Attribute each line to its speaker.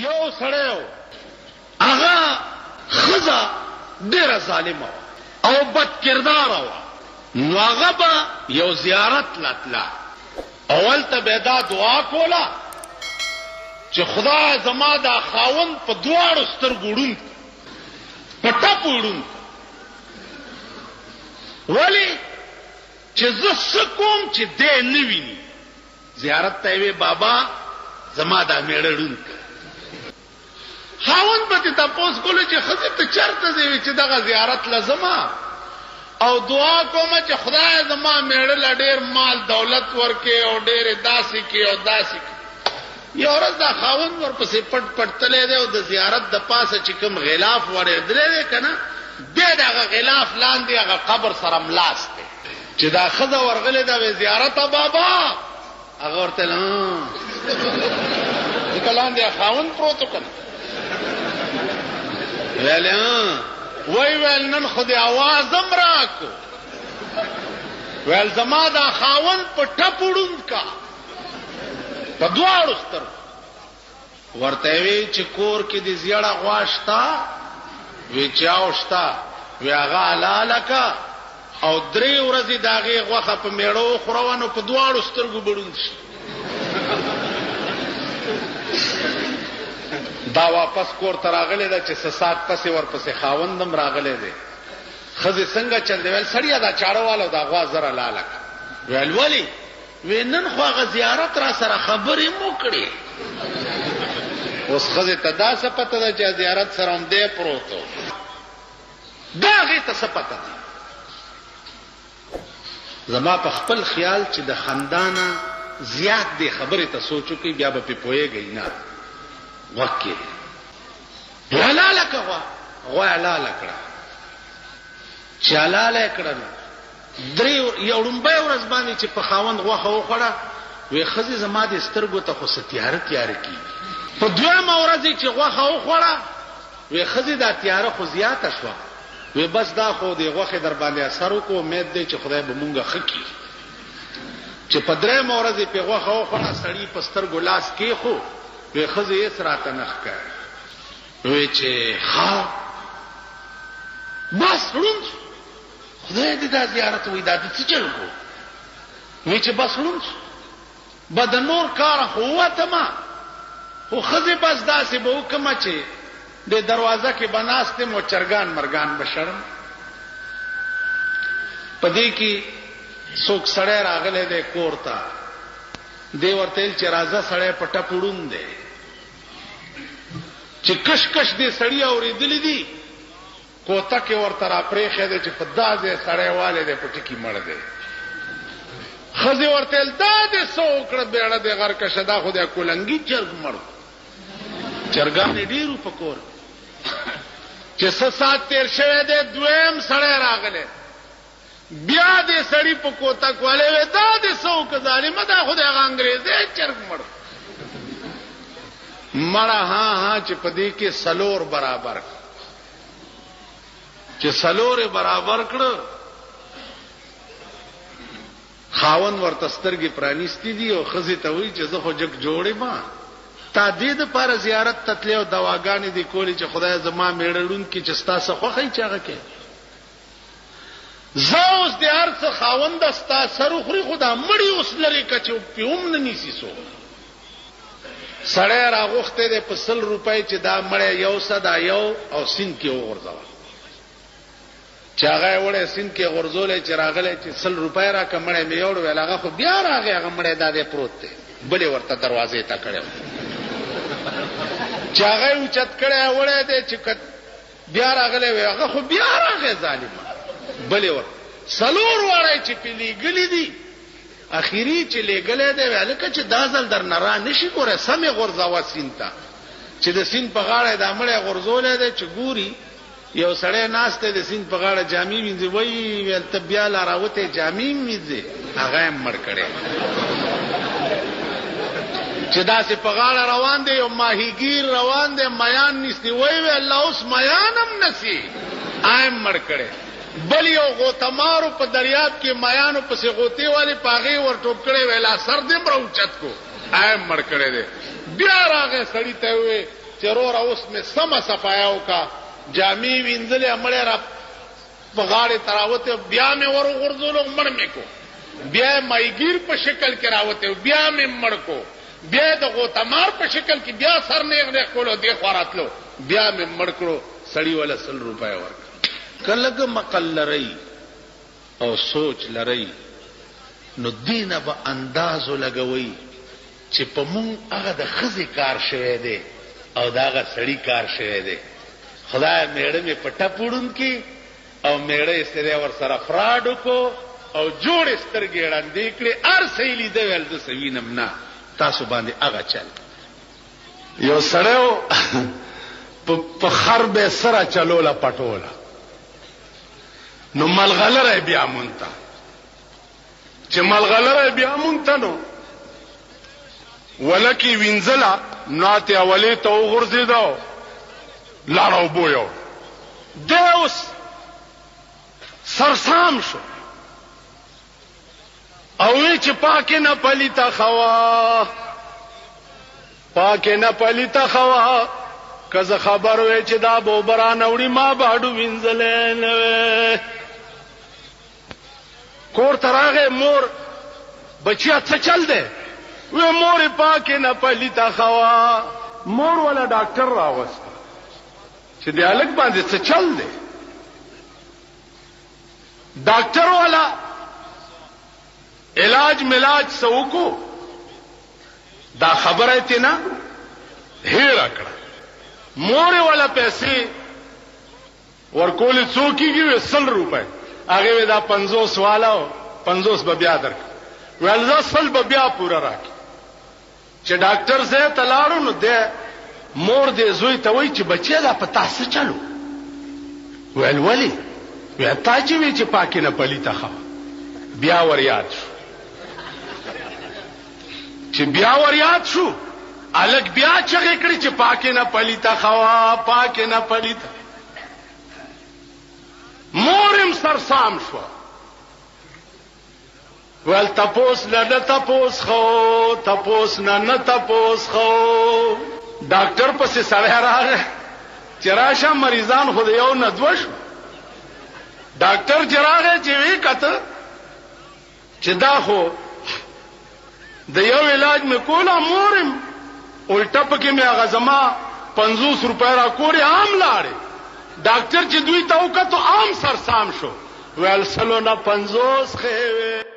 Speaker 1: یو سړی و، هغه ښځه ډېره ظالمه وه او بد کرداره وه، نو هغه به یو زیارت له تله او هلته به یې دا دعا کوله چې خدایه زما دا خاوند په دواړو سترګو ړوند کړه، په ټپو یې ړوند کړه، ولې چې زه څه کوم چې دی نه ویني. زیارت ته یې وې بابا زما دا مېړه ړوند کړه. خاوند به ترې تپوس کولو چې ښځې ته چرته ځې؟ وې چې دغه زیارت له ځم او دعا کوم چې خدایه زما مېړه له ډېر مال دولت ورکړې او ډېر یې داسې کړې او داسې کړې. یوه ورځ دا خاوند ورپسې پټ پټ تللی دی او د زیارت د پاسه چې کوم غلاف ورېدلی دی که نه، دی د هغه غلاف لاندې هغه قبر سره ملاست دی. چې دا ښځه ورغلې ده وې زیارته بابا، هغه ورته ویل ځکه لاندې خاوند پروت و که نه، ویل وی ویل نن خو دې اواز هم راکو، ویل زما دا خاوند په ټپ ړوند کا په دواړو سترګو. ورته یې وی چې کور کې دې زیړه غوا شته؟ وی چې او شته. وی هغه حلاله که او درې ورځې د هغې غوښه په مېړه وخوروه نو په دواړو سترګو به ړوند شي. دا واپس کور ته راغلې ده چې څه ساعت پسې ورپسې خاوند هم راغلی دی. ښځې څنګه چل دی؟ ویل سړیه دا چاړه واله او دا غوا زر حلاله کړه. ویل ولې؟ وې نن خو هغه زیارت را سره خبرې هم وکړې. اوس ښځې ته دا څه پته ده چې زیارت سره هم دی پروت و، دا هغې ته څه پته ده؟ زما په خپل خیال چې د خندا نه زیات دې خبرې ته سوچ وکړئ بیا به پرې پوهېږئ نه. غوږ کېږدئ. حلاله که غوا، غوا یې حلاله کړه. چې حلاله یې کړه نو درې یو ړومبۍ ورځ باندې چې په خاوند غوښه وخوړه، وې ښځې زما دې سترګو ته خو څه تیاره تیاره کیږي. په دویمه ورځ یې چې غوښه وخوړه، وې ښځې دا تیاره خو زیاته شوه، وې بس دا خو دې غوښې درباندې اثر وکړو، امید دی چې خدای به مونږ ښه کړي. چې په دریمه ورځ یې پرې غوښه وخوړه، سړي په سترګو لاس کېښو، وې ښځې هېڅ راته نه ښکاري. وې چې ښه بس ړوند شو. خدای دې دا زیارت وای دا د څه چل کو؟ وی چې بس ړوند شو، به د نور کاره خو ووتم، خو ښځې بس داسې به وکړم چې د دروازه کې به ناست یم او چرګان مرګان به شړم. په دې کې څوک سړی راغلی دی کور ته، دی ورته ویل چې راځه سړی په ټپ ړوند دی. چې کش کش دې سړي اورېدلي دي، کوتک یې ورته راپرېښی دی چې په دا ځای سړی والی دی په ټکي مړ دی. ښځې ورته ویل دا دې څه وکړه بېړه دې غرقه شه، دا خو دې کولنګي چرګ مړ کړو. چرګان یې ډېر وو په کور کې. چې څه ساعت تېر شوی دی دویم سړی راغلی، بیا دې سړي په کوتک والې وې دا دې څه وکړه ظالمه، دا خو دې هغه انګرېزی چرګ مړ کړو. مړه ها ها چې په دې کې څلور برابر کړ. چې څلور یې برابر کړ، خاوند ورته سترګې پرانیستې دي او ښځې ته وایي چې زه خو جګ جوړ یم، تا دې دپاره زیارت ته تلې او دواګانې دې کولې چې خدایه زما مېړه ړوند کړي چې ستا څه خوښه وي چې هغه کوې. زه اوس د هر څه خاونده، ستا سر وخوري، خو دا مړي اوس لرې کړه چې پرې هم نه نیسي څوک. سړی راغوښتی دی په 100 روپۍ چې دا مړی یوسه دا یو او سیند کې وغورځوه. چې هغه یې وړی سیند کې غورځولی، چې راغلی چې 100 روپۍ راکړه مړی مې یوړ، ویل هغه خو بیا راغی هغه مړی دا دی پروت دی، بل یې ورته دروازې ته کړی و. چې هغه یې اوچت کړی وړی دی، چې بیا راغلی وی هغه خو بیا راغی ظالمه، بل یې ورته څلور واړه یې چې پرې لېږلي دي، اخري چې لېږلی دی، وی هلکه چې دا ځل درنه را نه شي ګوره سم یې غورځوه سیند ته. چې د سیند په غاړه یې دا مړی غورځولی دی، چې ګوري یو سړی ناست دی د سیند په غاړه جامې وینځي، وایي ویل ته بیا لا راوتی جامې هم وینځې، هغه یې هم مړ کړی. چې داسې په غاړه روان دی یو ماهیګیر روان دی میان نیستی، وایي ویل لا اوس میان هم نسی، هغه یې هم مړ کړی. بل یو غوطه مارو په دریاب کې میانو پسې غوطې والې په هغې ور ټوپ کړی، ویل لا سر دې هم راوچت کو، هغه یې هم مړ کړی دی. بیا راغی سړي ته یې وویل چې وروره اوس مې سمه صفایا وکړه، جامې یې وینځلې، مړی را په غاړې ته راوتی، بیا مې ور وغورځولو، مړ مې کړو. بیا یې ماهیګیر په شکل کې راوتی، بیا مې مړ کړو. بیا یې د غوطه مار په شکل کې بیا سر نیغ نیغ کولو، دې خوا راتلو، بیا مې مړ کړو. سړي وله 100 روپۍ ورکړه. که لږ مقل لرئ او سوچ لرئ نو دې نه به انداز ولګوئ چې په مونږ هغه د ښځې کار شوی دی او د هغه سړي کار شوی دی. خدایه مېړه مې په ټپ وړوند کې او مېړه یې څه دی ورسره فراډ وکړو او جوړې سترګې یې ړندې کړې، هر څه یې لیده ویل زه څه وینم نه، تاسو باندې هغه چل. یو سړی و په خر به سره چلوله پټوله نو ملغلره یې بیا مونته چې ملغلره یې بیا مونته نو وله کې وینځله نو اتې اولې ته وغورځېده لاړه اوبو یو دی اوس سرسام شو او وی چې پاکې نه پلیته خوا پاکې نه پلیته خوا که زه خبر وې چې دا به اوبه رانه وړي ما به هډو وینځلی نه وی. کور ته راغی مور بچیا څه چل دی؟ وی مور پاکې نه پلیته خوا. مور ولا ډاکټر راوست چې د هلک باندې څه چل دی؟ ډاکټر والا علاج ملاج څه وکړو دا خبره یې ترې نه هېره کړه. مور یې والا پیسې ورکولې څو کېږي؟ وې 100 روپۍ. هغې وې دا 50 والا او 50 به بیا درکړم. ویل ځه 100 به بیا پوره راکړې. چې ډاکټر ځای ته لاړو نو دی مور دې زوی ته وایي چې بچیه دا په تا څه چلو؟ ویل ولې؟ ویل تا چې وی چې پاکې نه پلیته ښه بیا ور یاد شو چې بیا ور یاد شو الک بیا چغې کړې چې پاکې نه پلیته خوا پاکې نه پلیته مور هم سرسام شوه ویل تپوس نه نه تپوس خو تپوس نه نه تپوس خو ډاکټر پسې سړی راغی چې راشه مریضان خو د یو نه دوه شو ډاکټر چې راغی چې ویې کته چې دا خو د یو علاج مې کوله مور یم الټه پکې مې هغه زما 50 روپۍ را کورې عام لاړې ډاکټر چې دوی ته وکتو عام سرسام شو ویل سلو نه 50 ښې وې.